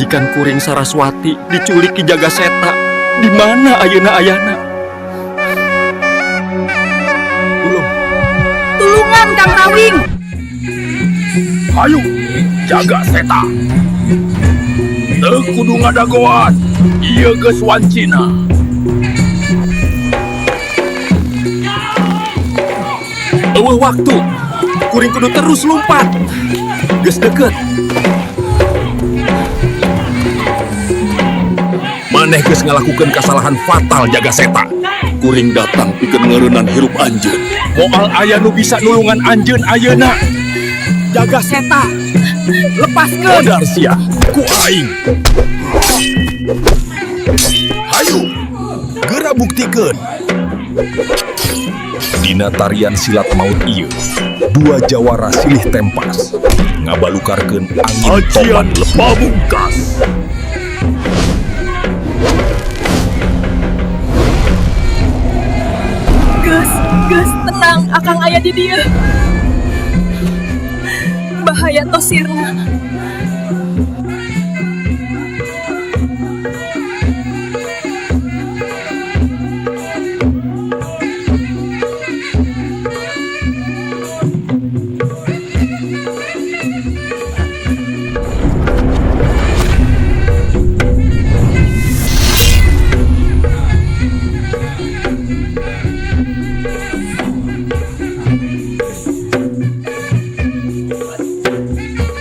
Pamajikan kuring Saraswati diculik Ki Jaga Seta. Di mana ayeuna ayana? Tulung. Tulungan, Kang Rawing. Hayu, Jaga Seta. Teu kudu ngadagoan. Ieu geus wancina. Euweuh waktu. Kuring kudu terus lumpat. Geus deket. Maneh geus ngalakukeun kasalahan fatal, Jaga Seta. Kuring datang pikeun ngeureunnan hirup anjeun. Moal aya nu bisa nulungan anjeun ayeuna. Jaga Seta. Lepaskeun. Modar sia ku aing. Hayu, geura buktikeun. Dina tarian silat maut ieu, dua jawara silih tempas, ngabalukarkeun angin Ajian topan lepas. Pamungkas. Geus, geus tenang, Akang aya di dieu. Bahaya tos sirna.